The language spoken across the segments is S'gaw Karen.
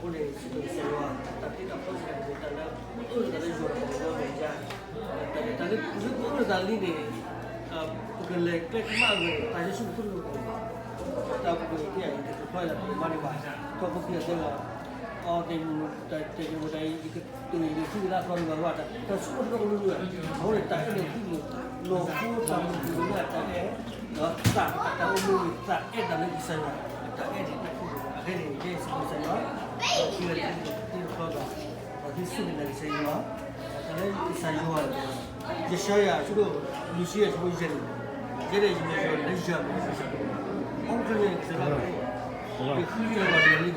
အဃိန့ၣ် စံးဘျုးကစၢ်ယွၤ တၢ်တ့တၢ်ဖျီစ့ၢ်ကီးန့ၣ် တၢ်လၢ ပအၢၣ်လီၤသးလၢယွၤဒီးပှၤကညီအမဲာ်ညါ, တၢ်လၢ တၢ်လၢပအၢၣ်လီၤသးလံန့ၣ် ပကလဲၤကျဲကမၣ်အဂီၢ်န့ၣ် တၢ်ဆိကမိၣ်တအိၣ်လၢၤဘၣ်, တၢ်ပူၤကွံာ်သ့ၣ်ယၤ ယတကျိၤဖျီလၢပမၤန့ၢ်ဘၣ်, ထီၣ်ဖိခံဂၤသၢဂၤ အီၤသ့ၣ်မုၢ် တၢ်တဲက့ၤဝဲဒၣ်အံၤ ယကတုၤယကသူၣ်က့ၤလၢအသီတဂၤဂၤ တၢ်ဆိကမိၣ်တအိၣ်လၢၤဘၣ်, အဃိန့ၣ် တၢ်အဲၣ်န့ၣ် ဟံးန့ၢ် နီၢ်ခိတၢ်မုၢ်တနံၤလၢအတၢ်အဲၣ် ဒီးသးအတၢ်အိၣ်မူန့ၣ် သးအဲၣ်တၢ်လၢကစၢ်ယွၤ အတၢ်အဲၣ်န့ၣ် အဃိန့ၣ် ယဲယစံးဘျုးကစၢ်ယွၤ, ခံဂၤတံၤတဖျီဒီး ပှၤသုစူၢ်က့ၤနာ်က့ၤကစၢ်ယွၤ, တၢ်လၢကစၢ်ယွၤန့ၣ် ယၡါယၤ အဆၢဒိၣ်လွံၢ်ဆံယဲၢ် အဆၢဖိယဲၢ်န့ၣ်, ယဲဒၣ်ယမ့ၢ်ယွၤလၢယၤမ့ၢ်ကစၢ်ယွၤ, ဟီၣ်ခိၣ်ချၢန့ၣ် ကစၢ်ယွၤန့ၣ် ယဃုယဲၢ်ဝဲတဂၤလံန့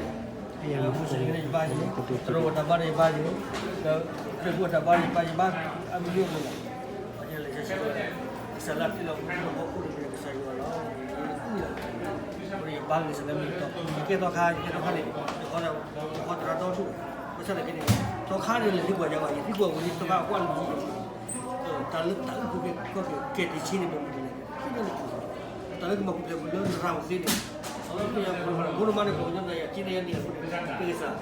ၣ်, မုၢ်ဆ့ၣ်န့ၣ်ယဘါယဲ, တရီတၢ်ဘါန့ၣ်ယဘါယဲ, ဒီးကျဲၤဖိတၢ်ဘါန့ၣ်ယဘါယဲဘၣ်, အမံၤအိၣ်မးလီၤ, ပှၤလၢယဆၢ, ကစၢ်လၢအတ့လီၤပှၤလၢဟီၣ်ခိၣ်န့ၣ် မ့ၢ်ကစၢ်ယွၤလီၤ, အဃိန့ၣ် ယဘါကစၢ်လၢမ့ၢ်တီ, ယကဲထီၣ်ခါ ယကဲထီၣ်ခါန့ၣ် ယဃီသရၣ်ဒီဒူၣ်, ဘၣ်ဆၣ်သနာ်က့န့ၣ် ထီၣ်ခါန့ၣ် လဲၤသံကွၢ်ယၤဘၣ် ယသံကွၢ်ဝံၤလံ တဘၣ်ကွၢ်လၢၤ တၢ်လၢတၢ်အုၣ်က့ၤခီၣ်က့ၤ ကဲတံၤဆံန့ၣ် မ့ၢ်မနုၤလဲၣ်, တၢ်လၢကမၤပူၤဖျဲးပူၤလၢနရၤပူၤသ့န့ၣ်, အဝဲမ့ၢ်ယဖိမါန့ၣ် ပှၤကညီနၤယၤက့ၤန့ၢ်ယၤန့ၣ်အဃိန့ၣ် ကစၢ်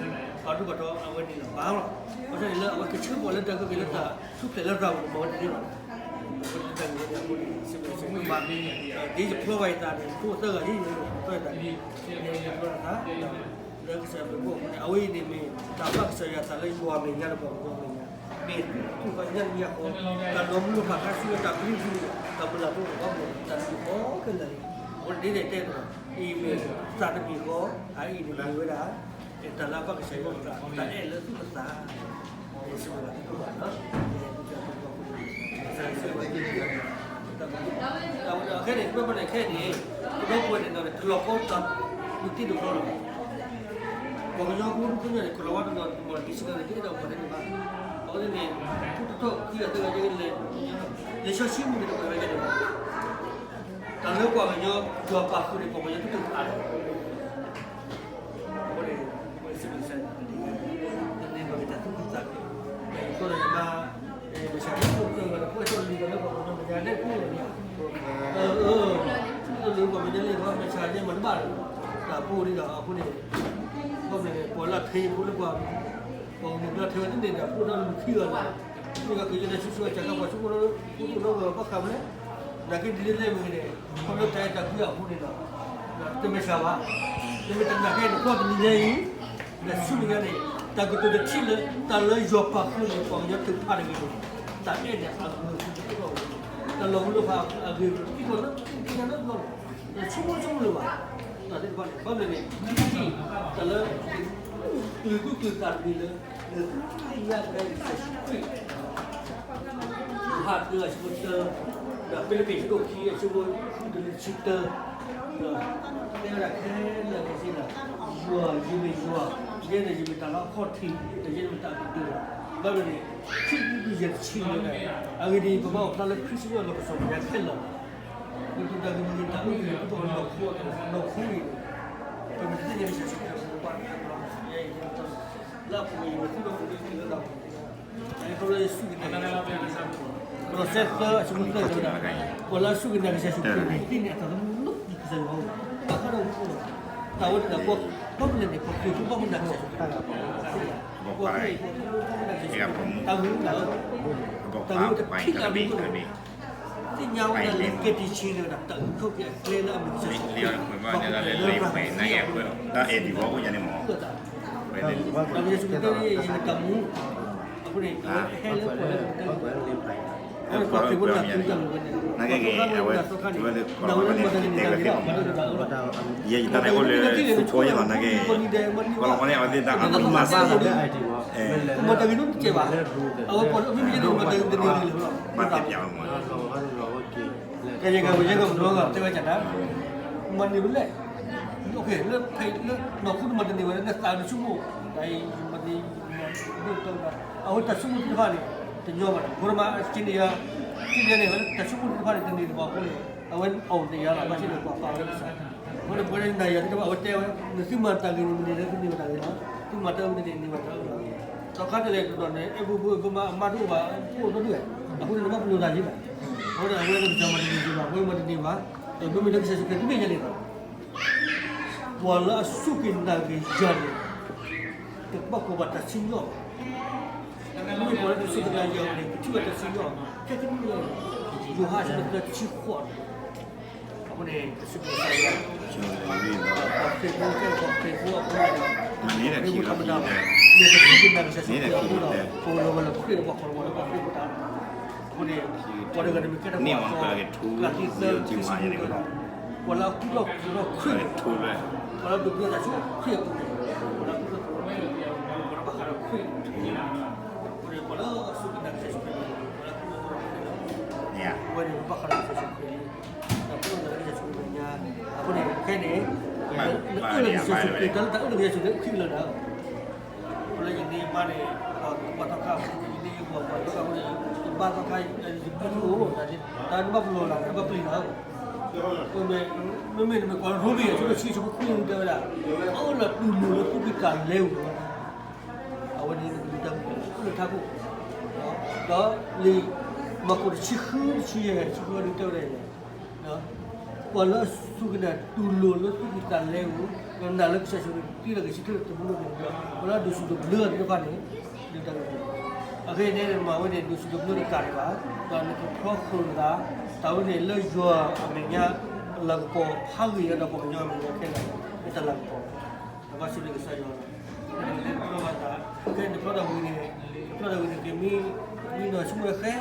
ပာ်ဒူၣ်ပာ်ထီအဝဲန့ၣ်လီၤ ဘၣ်လီၤ, ဘၣ်ဆၣ်န့ၣ်လၢအဝဲကဆၢပှၤလၢတၢ်အုၣ်က့ၤလၢတၢ် ထူၣ်ဖျဲးလၢရၤပူၤ မၤဝဲတသ့ဘၣ်, အဃိန့ၣ်တၢ်ဂ့ၢ်န့ၣ်အဃိန့ၣ် စံးဘျုးစံးဘျုးဘၣ်, ဒ်ယဖျီဘၣ်ယသးန့ၣ် ဖိသၢဂၤလံ ယဖျီယသး, ယဖျီယသး လၢကစၢ်ယွၤအပူၤအဃိန့ၣ် အဝဲအံၤန့ၣ်မ့ၢ် တၢ်ဘၣ်ကစၢ်ယွၤသးလၢယွၤအမဲာ်ညါဒီးပှၤကညီအမဲာ်ညါ, မ့ၢ်သူၣ်ဃီညါတမံၤအဃိ, တၢ်လီၤမုၢ်လီၤဖးခါဆူညါတၢ်ပျံၤပျံၤန့ၣ် တၢ်မုၢ်လၢ်တအိၣ်ဘၣ်မ့ၢ် တၢ်သံကွၢ်ခဲလၢာ်လံ, အဃိန့ၣ်ဒ်န့ၣ်တဲတၢ်ဒီး အံၤမ့ၢ်သးတမံၤဃီ, အအံၤန့ၣ်မ့ၢ်ဝဲဒၣ် တၢ်လၢအဘၣ်ကစၢ်ယွၤသး တၢ်အဲၣ်လၢသူၣ်လၢသး ယစံးဘျုးဘၣ်သုဘၣ်လီၤ, ယဲဒၣ်သုတၢ်သံကွၢ်ဖိ ကစၢ်ယွၤစံးဘျုးဘၣ်သု, အဝဲန့ၣ် ခဲန့ၣ် ပဝဲန့ၣ်ခဲန့ၣ် ပဒီပုၢ်ဝဲၢ်န့ၣ်ဒီး တလီၤကီတၢ်ဒုးတံၢ်ဒိၣ်ဃီလီၤ, ပှၤကညီဖိဒူဖိညါန့ၣ် ကလီၤဝါတနီၤ မၤတံၢ်စ့ၢ်ကီးန့ၣ် တအဲၣ်ဒိးပှၤတန့ၢ်ဘၣ်, အဝဲန့ၣ် ထူတထီၣ်ခံဂၤသၢဂၤကလဲၤ လံာ်စီဆှံမူန့ၣ် တပှဲၤဝဲကဲန့ၣ်ဘၣ် တၢ်လၢပှၤကညီ ယွၤပာ်ဃုာ်န့ၣ် ပှၤကညီတတူၢ်ဖးလီၤ, အဃိန့ၣ် ပစံးဘျုးကစၢ်ယွၤ တနံၤဘၣ်က့ၤတၢ်သူၣ်ခုသးခု, ယကီၢ်ဒီးယမါ မဆါတၢ်အိၣ်သၢဂၤဒီး ကွၢ်ဆီၣ်လံၤဒီးလၢပှၤကညီမဲာ်ညါန့ၣ် ပအိၣ်လီၤန့ၣ်, အၢ လၢပှၤမဲာ်ညါလံ မဆါယဲမၤတဘၣ်လီၤ, တၢ်ပအိၣ်ဒ်ဒီး အဃိန့ၣ် ဘၣ်မနုၤန့ၣ် ပှၤလၢအထံဖိလၢပှၤ ပှၤကမူၤကျါထဲဝဲတန့ၢ်ဒီး ဖိဒၣ်လူၤခံဂၤလီၤ, မ့ၢ်ဂ့ၤကယဲၢ်န့ၣ် ဆူၣ်ဆူၣ်အစှၤကပှၤဆိကမိၣ်လၢ ဖိဒိၣ်လၢဂၤဘၣ်ဃးမလဲၣ်, နာ်က့ဒ်လဲၣ်မ့ၢ်ဂ့ၤန့ၣ် ခီဖျိတၢ်အဲၣ်တၢ်ကွံအဃိန့ၣ်ဒီး တမ့ၢ်စှၤဘၣ်, တမ့ၢ်တနာ်က့န့ၣ် ကွၢ်တနံၤညါအံၤ ဒီးဆူမဲာ်ညါန့ၣ် တၢ်ကတိၤတထံၣ်လၢ တၢ်လၢယွၤပာ်ဃုာ်န့ၣ် ပှၤကညီထုးဖးတဂ့ၤန့ၣ် တၢ်အဲၣ်န့ၣ်အဂ့ၤကသံၣ်ထီၣ်ဝဲ, တၢ်လီၤမုၢ်လီၤဖးအဂ့ၤကသံၣ်ထီၣ်လၢ သ့ၣ်ညါလၢပျီန့ၣ် ဆိကမိၣ်ဆိကမိၣ်လၢၤဘၣ်, တၢ်သ့ၣ်တဖၣ်န့ၣ် ဘၣ်မနုၤန့ၣ် တၢ်လၢ တုၤသူၣ်တုၤသးတမံၤလၢ လၢသူၣ်ညါကဲကစၢ်ယ့ၣ်ၡူးခရံာ် ဟးတၢ်အဆၢဖိတၢ ဒီးဖံလံးပံး အဆၢဒိၣ်ခံ အဆၢဖိဃုတုၤလၢတဆံတၢ, ဒီးတဲဝဲဒၣ်ခဲလၢာ်ခဲဆ့ဒီး ယွၤ ယမ့ၢ်ယွၤ, ယဲန့ၣ်ယမ့ၢ်တၢ်လၢအခီၣ်ထံး ဒီးယဲန့ၣ်မ့ၢ်တၢ်အကတၢၢ်လီၤ. ဘၣ်မနုၤန့ၣ် ခံပူၤယဲၢ်တဆံန့ၣ် အဂ့ၢ်ဒ်အံၤ ပဘၣ်အိၣ်ဖျါလၢခရံာ်စ့ၢ်ကီးလီၢ်ကစၢ်မဲာ်ညါခဲလၢာ် ပတၢ်ဂ့ၢ်မ့ၢ်ဂ့ၤ တၢ်အုၣ်က့ၤ ပနီၢ်ခိ နီၢ်ခိန့ၣ် ပမ့ၢ်တသ့ၣ်ညါကစၢ်ယ့ၣ်ၡူးခရံာ် ပဘၣ်လၢအပူၤကွံာ် ယမ့ၢ်သူၣ်ထီၣ်ပူၤလၢထံလၢတၢ်ပူၤ ခီဖျိလၢယစူၢ်က့ၤနာ်က့ၤ ကလီးစဲ သၢ အဆၢဖိသၢ တဲဝဲဒၣ် ပှၤလၢအစူၢ်က့ၤနာ်က့ၤကစၢ်ယ့ၣ်ၡူးခရံာ်န့ၣ် သ့ၣ်န့ၣ်အတၢ်သမူလၢကစၢ်ယွၤအအိၣ် ဘၣ်ဃးဒီးမူခိၣ်လီၤ. တၢ်ဝဲန့ၣ်ဒီး ဘၣ်မနုၤလဲၣ်န့ၣ် ပှၤခရံာ်ဖိဘၣ်မူနာ်ကစၢ်ယ့ၣ်ၡူးခရံာ် ပှၤခရံာ်ဖိဘၣ်မူနာ်ကစၢ်ယ့ၣ်ၡူးခရံာ် တၢ်ဂ့ၢ်လၢ တၢ်ဂ့ၢ်တထံၣ်လၢအမူခိၣ်လီၤ. သ့ၣ်ညါဝဲဒၣ်လၢကဲတံၤဆံးန့ၣ်ဝဲဒၣ် တၢ်အုၣ်ခီၣ်က့ၤအကျဲလၢအမ့ၢ်ကစၢ်ယ့ၣ်ၡူးခရံာ် ပှၤခရံာ်ဖိလၢရၤမတၤသ့ၣ်အဃိ တၢ်အဲၣ်ဒံးဝဲအိၣ်ညါန့ၣ်မ့ၢ် တၢ်ဂ့ၢ်ယ့ၣ်ၡူးခရံာ်တဲ ယမ့ၢ်တၢ်မူ အဃိန့ၣ် အဝဲဟဲလၢပှၤလၢပှၤခရံာ်ဖိနာ်က့ၤတၢ်မူဝဲန့ၣ် နာ်က့ဂ့ၤ အဝဲ ဝဲလၢကီၢ်လီၤဝဲန့ၣ် တဲဝဲသ့ၣ်မ့ၢ်မ့ၢ် ယဲယတၢ်န့ၣ်အိၣ်လၢ ဆူဖိယဲၢ်လီၤ နာ်က့ဂ့ၤ ကီၢ်လီၤဝဲန့ၣ် အဝဲသ့ၣ်တၢ်အါမးစၢ် မ့ၢ်တၢ်ဂ့ၤနီတစဲးဘၣ် အဝဲပှၤလၢအမ့ၢ်ယဲန့ၣ် မ့ၢ်တၢ်ဂ့ၤတန့ၢ်ဂ့ၤလၢၤဘၣ် ဘၣ်သ့ၣ်ပျးဝဲမ့ၢ် ကယဲၢ်ကဝဲယဲၢ်ကမၤနီၢ်ဂၤ တဲဝဲကၢ်တၢ် မၤန့ၢ်ဝဲလဲၣ် လၢဖဲလၢနီၢ်ခိတမၤတန့ၢ်ဝဲ နသးနဆိကမိၣ် တၢ်အံၤမၤန့ၢ် မၤဒိၣ်တၢ် အဝဲတၢ်ဆိကမိၣ်သ့ၣ်တဖၣ်န့ၣ် တညီဘၣ်န့ၣ် ပှၤမၤစ့န့ၢ်ယၤ စ့န့ၢ်ယၤန့ၣ် တၢ်ဆိကမိၣ်သ့ၣ်တဖၣ်န့ၣ် တန့ၢ်တဘၣ်အဃိန့ၣ် အဝဲအိၣ်တယၤလီၤ ဘၣ်ဆၣ်န့ၣ် ပှၤပာ်ဝဲလၢကစၢ် အဃိန့ၣ် ပဝဲဒၣ်နၤယၤသ့ၣ်တဖၣ် အဝဲတဲဝဲ နသုမၤတၢ်ဂ့ၤန့ၣ် မ့ၢ်န့ၢ်လၢသုန့ၢ်ဘၣ်တၢ်ဂ့ၤလီၤ သုမၤတၢ်အၢမ့ၢ်န့ၢ်န့ၢ်ဘၣ်တၢ်အၢလီၤ ဒီးခါတလဲၣ်တနီၤန့ၣ် အဲၣ်ဘိဘိဘိမါအမါတအိၣ်ဘၣ် အိၣ်တဒူၣ်ဝဲ အဃိန့ၣ် နဘၣ်ပလီၢ်သးယံၤဘၣ် အဃိန့ၣ် အဝဲလၢကစၢ်မၤတန့ၢ်ယၤဘၣ် အဝဲမၤတန့ၢ်ဘၣ် ဒီးမ့မ့ၢ်လၢကစၢ်ယ့ၣ်ၡူးခရံာ်တမ့ၢ်ယၤန့ၣ်ဒီး ပှၤလၢအစူၢ်က့ၤနာ်က့ၤယၤန့ၣ် တဘၣ်ကိးဘၣ်တၢ်စံၣ်ညီၣ်ဘၣ်. မ့ၢ်ပှၤလၢတၢ်စူၢ်တၢ်နာ်ယွၤန့ၣ် ပထံၣ်ဘၣ်တၢ်စံၣ်ညီၣ်, ခဲကနံၣ်အံၤ ယိၤဟၣ်အဆၢဒိၣ်သၢ တဆံဃိးန့ၣ်, အဃိန့ၣ် တၢ်စံၣ်ညီၣ်တၢ်ယွၤ, ပှၤခရံာ်ဖိ ကဲပှၤခရံာ်ဖိအဃိန့ၣ်ဒီး ပှၤခရံာ်ဖိ မ့ၢ်ပစူၢ်က့ၤနာ်ကစၢ်ယ့ၣ်ၡူးခရံာ်အဃိဒီး ပဝဲလီၤဝဲလၢခရံာ်ဒီး ပှၤကိးလီၤဝဲလၢပှၤခရံာ်ဖိတၢ်, အဃိန့ၣ် ပှၤတဂၤန့ၣ်မ့ၢ်ကဲထီၣ်ပှၤသီ သၢ ခံ ဆံ ခံဆံလွံၢ်ဒီး ပှၤလၢအကူၣ်ထီၣ်ဖျိးထီၣ်ခရံာ်အပူၤန့ၣ်, ပှၤလၢအဒိးဘျၢတၢ်ဆူခရံာ်အပူၤန့ၣ်, ပှၤလၢအကူၣ်ထီၣ်ဖျိးထီၣ်ခရံာ်အပူၤန့ၣ်, အဃိန့ၣ် ပှၤလၢအစူၢ်က့ၤနာ်ကစၢ်ယ့ၣ်ၡူးခရံာ်န့ၣ် ပှၤလၢအကူၣ်ထီၣ်ဖျိးထီၣ်ခရံာ်လီၤ. အဝဲန့ၣ် ပဘၣ်ဃးဒီးကစၢ်ယ့ၣ်ၡူးခရံာ်န့ၣ်, ဒီးပအိၣ်လၢကစၢ်ယ့ၣ်ၡူးခရံာ်မဲာ်ညါ, အဃိန့ၣ် ခဲန့ၣ် နအၢၣ်လီၤကစၢ်ယ့ၣ်ၡူးခရံာ် တၢ်လၢတၢ်အၢၣ်လီၤကစၢ်ယ့ၣ်ၡူးခရံာ်န့ၣ် အိၣ်ခံကလၢာ်ဒီး အဃိလၢယန့ၢ်ဘၣ်န့ၣ် ပှၤသီခါ, ယန့ၢ်ယပှၤသီခါအဃိန့ၣ် ယဘါသီခါ, ယဘါသီခါ, တၢ်နဘၣ်ပလီၢ်လၢ် နဘၣ်ပျံၤလီၤ. မ့မ့ၢ်နမ့ၢ်ကွၢ်ရိမ့ၤ အဆၢဒိၣ်တဆံ အဆၢဖိခွံန့ၣ်တဲဝဲဒၣ်, အၢၣ်လီၤတူၢ်လိာ်လၢသူၣ်ကံၢ်သးလဲပူၤလီၤ. အဝဲန့ၣ်နကဒုးတၢ်မူလၢထးခိၣ်, ဒီးလံာ်မၢ်ကူး တဆံဃု တဆံယဲၢ် ဆံဃုန့ၣ်တဲဝဲဒၣ်န့ၣ် ပှၤလၢအစူၢ်က့ၤနာ်တူၢ်လိာ်လၢသူၣ်ကံၢ်သးလဲပူၤ, ဒီးနာ်လၢကစၢ်ယ့ၣ်ၡူးခရံာ်တံၤဒီးကဆံထၢၣ်တမူန့ၣ်ဒီး ပှၤလၢအဒိးစူၣ်ဒိးဘျၢအီၤသ့ၣ်တဖၣ်န့ၣ် ဒုးတၢ်မူ, အဂ့ၢ်န့ၣ် မၤဝဲန့ၣ် ဒိးစူၣ်ဒိးဘျၢတကးဒံးဘၣ်, ဒီးနကဖျီဃီၤလိာ်သး, တၢ်ဝဲန့ၣ်လၢယွၤအမဲာ်ညါ လၤကပီၤဖးဂ့ၤဒီးပှၤကညီအမဲာ်ညါခဲလၢာ်, မ့ၢ်တၢ်လၤကပီၤ, ဒီးဘၣ်စံးဘျုးကစၢ်ယွၤလီၤ. နလဲၤဖျီဘၣ်သး, ခဲနဖျီတၢ်ဝံၤန့ၣ်, နဖျီတၢ်ဝံၤန့ၣ် ကမ့ၢ်, မ့ၢ်နီၢ်ဆူၣ်ဝဲဃဲ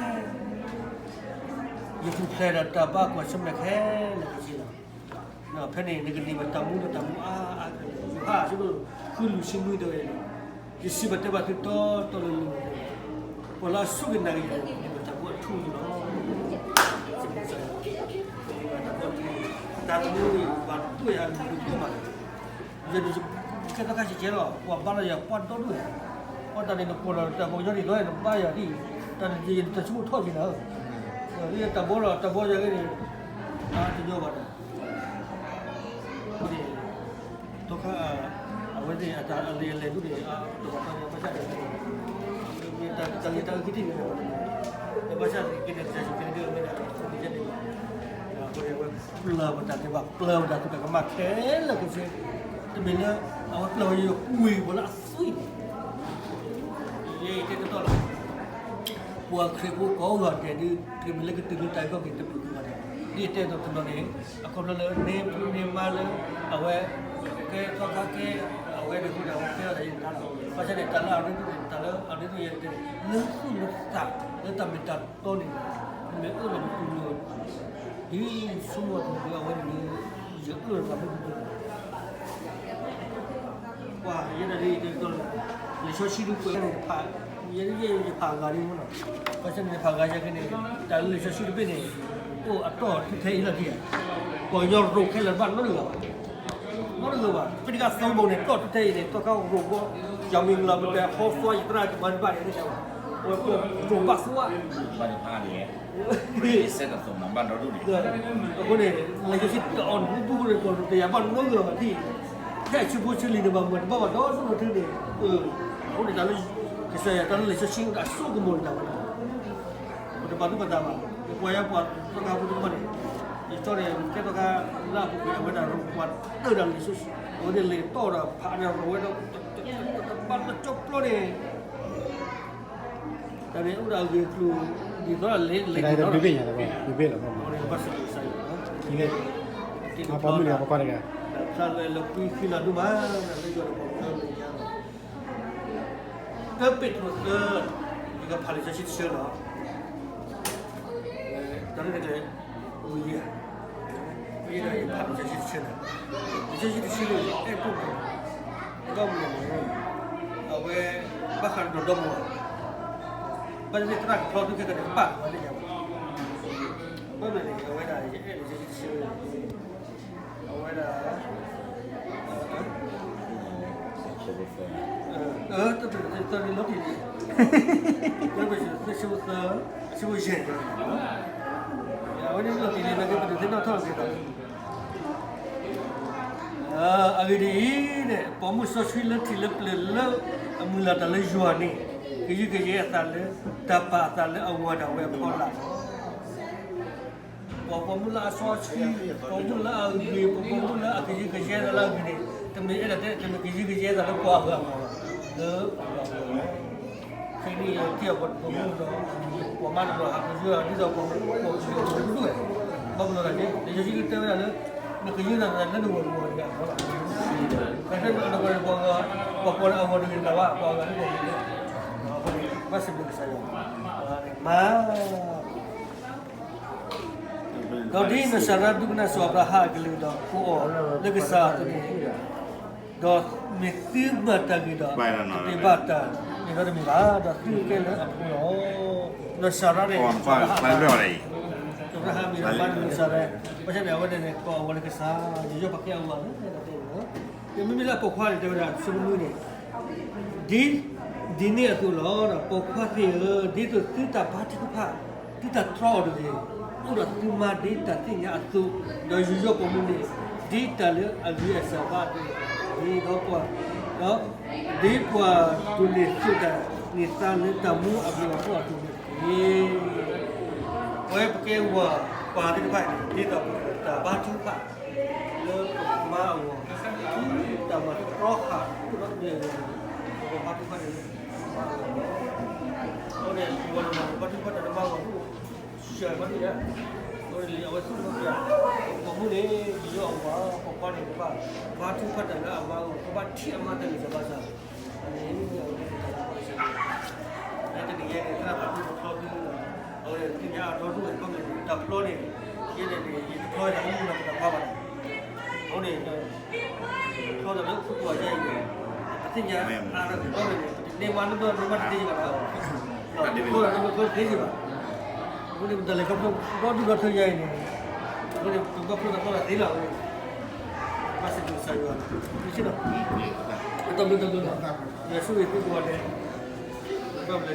ယပူၤဖျဲးဒီးတၢ်ဘၣ်ကွၢ်ဆၢၣ်မဲာ်ခဲလၢာ်ကစ့လီၤ. ဖဲန့ၣ် နကန့ၢ်ဘၣ်တၢ်မူဒီးတၢ်မူအါအါကလဲာ်, ယိၤဟၣ်အဆၢဒိၣ်ဃု လွံၢ်ဆံနွံတဲဝဲ, ယစံးဘၣ်တဲဘၣ်သုတီတီလိၤလိၤ, ပှၤလၢအစူၢ်က့ၤနာ်က့ၤယၤန့ၣ် န့ၢ်ဘၣ်တၢ်မူအထူအယိာ်လီၤ. တၢ်မူန့ၣ် ပှၤဒိၣ်ယၤဒိၣ်ဒိၣ်မး, ယဲဒၣ် ကဲထီၣ်ခါဆဲးဆဲးလီၤ, ပှၤဘါလီၤယၤပှၤဒီဒူၣ်, ပှၤတၢ်န့ၣ်နကိးလီၤတၢ်ပှၤကညီဒ်သိးနဘါယၤဒ်, တၢ်န့ၣ်ယတၢ်ဆိကမိၣ်ထီၣ်က့ၤနၤ, တၢ်ဘီလီၤ တၢ်ဘီယၤက့ၤန့ၣ်, တညီဘၣ်ဒီး အဃိန့ၣ် သီခါ အဝဲသ့ၣ်အတၢ်အလဲၤအလဲၤဒ်န့ၣ် တဘၣ်တၢ်ဘၣ်ဆၣ်န့ၣ် မ့ၢ်တၢ်ဂ့ၤတၢ်အုၣ်က့ၤထံၣ်န့ၣ် ဒီးဘၣ်ဆၣ်သနာ်က့န့ၣ် ကစၢ်ယ့ၣ်ၡူးခရံာ်ဒုးမ့ၢ်ဒၣ် အဃိန့ၣ် အဝဲပျၢ်ဝဲတၢ်သ့ဘၣ် ပျၢ်ဝဲတၢ်သ့တၢ်ကမၣ်ခဲလၢာ်ခဲဆ့, တမ့ၢ်လၢ အဝဲပျၢ်ဝဲယွၤကွံာ်ဝဲလၢအသွံၣ်န့ၣ် ယတဲတတီၢ်လီၤ. ပှၤခရံာ်ဖိကိးဂၤဒဲးဒုး တမ့ၢ်လၢကတုၤလၢတၢ်အုၣ်က့ၤတမုာ်က့ၤဘၣ်န့ၣ်, ဒ်ယတဲတတီၢ်တနီၤန့ၣ် အခီပညီလၢန့ၢ်ဖံးန့ၢ်မါလၢ အဝဲ ကဲသီခါကဲ အဝဲန့ၣ်အဃိန့ၣ် အဝဲကဲထီၣ်တၢ်ယဲၢ်တခါလီၤ. ဘၣ်ဆၣ်န့ၣ် တၢ်လၢအရ့ဒိၣ်န့ၣ် တၢ်လၢအရ့ဒိၣ်ယဲၢ်တခါန့ၣ် လၢသူၣ်လၢသး လၢတၢ်မ့ၢ်တၢ်တီန့ၣ် နမ့ၢ်အၢၣ်လီၤနတူၢ်လိာ် ဒ်ဆိကမိၣ်အသိးအဝဲန့ၣ် ယအၢၣ်လီၤသးမုၢ်ဒိၣ် ပှၤယဲဒၣ်လၢ လံာ်စီဆှံဒုးကွဲးန့ၣ်တဖၣ်, ယဲယဲယဖးဂၤဒ်မ့ၢ်နီၤ, ဘၣ်ဆၣ်န့ၣ်ယဖးဂၤယဲက့ၤန့ၣ် တၢ်လၢလံာ်စီဆှံတဘ့ၣ်န့ၣ် အိၣ်အတီၢ်ထူထဲအံၤလီၤတံၢ်ဧါ, ပှၤကညီရိၤခဲလၢာ်တဘၣ်နီတဂၤဘၣ်, နီတဂၤဘၣ်, ပတကးသီဘိန့ၣ် တီၢ်ထူထဲအံၤန့ၣ် တီၢ်ခါရိၤဘီ ယမံၤလီၤပတဲဟီသွါယသရၣ်ကမၤတဘၣ်န့ၣ် တဘၣ်, ပှၤရိၤဘၣ်သွါ ဘၣ်တဖၣ်န့ၣ် အဃိန့ၣ် လံာ်စီဆှံတအီၣ်နူပူၤန့ၣ် ပှၤတယၤဘၣ်နီတဂၤဘၣ်ဒ်, ဖဲအဆၢဖိဆၢလံၤန့ၣ် ဘၣ်မၤတဘၣ်ဘၣ်ဒီဒူၣ်ထူန့ၣ်, အဃိန့ၣ်တၢ်လၢ ကစၢ်ယွၤတၢ်လၢလံာ်စီဆှံအိၣ်ဒီးအစိကမီၤန့ၣ်တၢ်ဝဲန့ၣ်, ပတပာ်သူၣ်ပာ်သးဘၣ်, ပှၤယါပှၤသီခါဖိတဖၣ်န့ၣ်, ယကၠီန့ၣ် ကဲထီၣ်ခါလၢအပူၤကွံာ် အဝဲဒၣ်ရိၤပှၤတၢၢ်ဒီးလံာ်စီဆှံ, အဝဲသ့ၣ်လဲၤတီၢ်ဒီးဖးန့ၣ်ရိၤဝဲဒီး တဘၣ်လၢကၠီပျီန့ၣ် တၢ်န့ၣ်အိၣ်ဒီးအဂ့ၢ်အကျိၤ ဒ်သိးလဲၤလဲၤဒ်သိး ဘၣ်စၢၤကစၢ်ယွၤ, ပိာ်မုၣ်လၢပကွၢ်တဂၤ, တၢ်လၢလၢကွံဃံလၤဒိၣ်မး လၢယွၤဒီးပှၤကညီမဲာ်ညါလီၤ, တၢပ့းတရူးသၢ, ယကဖးလံာ်စီဆှံတဆၢလီၤ, တၢ်န့ၣ်တကဲ ဝံၤယဲၢ်, ဝံၤယဲၢ်ဒီးယဖးလံာ်စီဆှံတဆၢန့ၣ်, လံာ်စီဆှံတဆၢန့ၣ် အဲၣ်ဒိၣ်မး, ဒီမုၢ်န့ၣ်, အဝဲ ဘၣ်ဃးဒီးဒီမါ, ဘၣ်သ့ၣ်သ့ၣ်သရၣ်ကဖျီသုခဲကနံၣ် ကပၣ်ဝဲလၢညါ, ဘၣ်မနုၤန့ၣ် အဝဲဒၣ်ယအဲၣ်လံာ်စီဆှံတဆၢ အဝဲဒၣ် တၢ်လံာ်စီဆှံသၢန့ၣ်လီၤတံၢ်လံ, သၢ, အဆၢဖိယဲၢ်န့ၣ်, အဝဲန့ၣ်လီၤတံၢ်လံ နာ်က့ပဒုးသ့ၣ်နီၣ်ထီၣ်က့ၤဒီး, အဂ့ၢ်ဒ်အံၤန့ၣ် ပိာ်မုၣ်စီဆှံလၢထံးလၢပျၢၤလၢ အမုၢ်လၢ်တၢ်လၢယွၤန့ၣ် ကယုၢ်ကယဲအသးလၢ တၢ်ပာ်အသးလၢအဝၤဒၣ်ဝဲအဖီလာ်လီၤ. ပှၤပိာ်မုၣ်လၢအစီဆှံ, ပိာ်မုၣ်လၢအဂ့ၤ, ပှၤပိာ်မုၣ်လၢအကယုၢ်ကယဲအသးလၢအဂ့ၢ်န့ၣ် တမ့ၢ်အဲၣ်ဒိးတဲ တမ့ၢ်ကယုၢ်ကယဲအသးလၢပှၤအဂၤအဂီၢ်ဘၣ်. လၢ ခဲအံၤထံၣ်အပှၤတမုၢ်ဒီး ပှၤမါတဘျီဟးကယၢၢ် ဒ်သိးပှၤမုၢ်ပှၤမုၢ်ဒိၣ်ဝဲ ဘၣ်မနုၤလဲၣ်န့ၣ် လၢယိၤၡူတဲဝဲဒၣ်လၢ နကယၢၢ်နၤလၢနဂီၢ်တဂီၢ်တဂ့ၤ ကဲထီၣ်နဂီၢ်ပှၤဂၤ ပှၤကိးလၢအဂီၢ်တဂ့ၤတဘၣ် ပှၤဂၤလၢဂီၢ်တဂ့ၤ ဘၣ်စံးဘျုးကစၢ်ယွၤ မၤ ဒီးဒ်နီၢ်စၤရါဒိကနၣ်စီၤအၤဘြၤဟၣ်အကလုၢ်ဒီးကိးအီၤလၢကစၢ်အသိးန့ၣ် ဒီးမ့ၢ်သုမၤတၢ်ဂ့ၤဒီး တမ့ၢ်ဘၣ်တၢ်မ့ၢ်ဒီတမံၤဘၣ် ဒီးသုကဲလၢအဖိလီၤ. နီၢ်စၤရါန့ၣ် စီၤအၤဘြၤဟၣ် စီၤအၤဘြၤဟၣ်မ့ၢ်ဒီးမါနီၢ်စၤရါ ဘၣ်ဆၣ်န့ၣ် အဝဲန့ၣ်န့ၣ် ကိးအဝဲလၢကစၢ် ယယီၢ်ပှၤကဲအဝဲလၢ မ့မ့ၢ်လၢပိာ်ခွါန့ၣ် တဲဝဲဒၣ် ဆိကမိၣ်န့ၣ် ဒ် ဒ်န့ၣ်အသိးလီၤ. ပိာ်ခွါသ့ၣ်ဧၢ, ဒ်သိးသုတၢ်ဘါထုကဖၣ် သုတၢ်တြီအီၤတဂ့ၤ, အိၣ်ဒီးသုမါဒ်တၢ်သ့ၣ်ညါအသိး, ဒီးယူးယီၣ်ပိာ်မုၣ်န့ၣ် ဒ်တၢ်လၢအဂ့ၤအစှၤဘၣ်အသိး, ဒီးပှၤ ဒီး ဒ်ပှၤဒိးန့ၢ်သုတၢ်န့ၢ်သါလၢတၢ်မူအဘျုးအဖှိၣ်အသိးန့ၣ်တက့ၢ်. ပဝဲပကဲဝဲပှၤသ့ၣ်တဖၣ်န့ၣ် ဒ်သိးပတၢ်ဘါထုကဖၣ် လၢပမါအဂီၢ်, တၢ်မၤတြီဃာ်အိၣ်ဒီးန့ၣ် ပကဘါထုကဖၣ်န့ၣ်လၢပမါအဂီၢ်, အဃိန့ၣ် ပဝဲပှၤဘါထုကဖၣ်တၢ်လၢမါအဂီၢ် ဆှၢမၤန့ၣ်ဧါ, အဃိန့ၣ် အဝဲသူၣ်ထီၣ်ပှၤ ပိာ်မုၣ်န့ၣ် ယူးယီၣ်အီၤပှၤ ပိာ်ခွါန့ၣ် ကဘၣ်ဘါထုကဖၣ်တၢ်လၢအမါအဂီၢ်, ကဘၣ်ထံၣ်အမါတၢ်ဂံၢ်စၢ်ဘါစၢ် အန့ၣ် အဝဲန့ၣ်တၢ်လၢပှၤကစၢ် လၢတနံၤညါန့ၣ် သရၣ်ပာ်ဖှိၣ်တဖျီဖုလီၤ, အဝဲသ့ၣ်ညါအဒီဒိၣ်ဝဲတဘျီန့ၣ် တၢ်ဖျီန့ၣ် ယဲဒၣ်န့ၣ် ယတဖျီဝဲဒၣ်လၢမုၢ်နီၢ်ပတၢ်ဖျီဘၣ်န့ၣ်, အဃိန့ၣ် တဖျီတၢ်လၢခိၣ်ပှၢ်ယါအံၤန့ၣ် ပသ့ၣ်ညါအါဒီးတဘျီန့ၣ် ပတန့ၢ်မါလၢဘျီန့ၣ်မ့ၢ်တသ့ဘၣ်, တဖျီတၢ်လၢဘျီတသ့ဘၣ်, အဃိန့ၣ် ပတၢ်လဲၤခီဖျိဒီဒူၣ်ဒီထၢယါအံၤန့ၣ် အဃိန့ၣ် ပဘၣ်ဖျီတၢ်ဖျီတၢ်သ့လီၤ, ဘၣ်စံးဘျုးကစၢ်ယွၤ, တၢ်ဘျုးတၢ်ဘျုးလီၤ, ယွၤဆိၣ်ဂ့ၤသုကိးဂၤဒဲး, ဘၣ်ဘျုး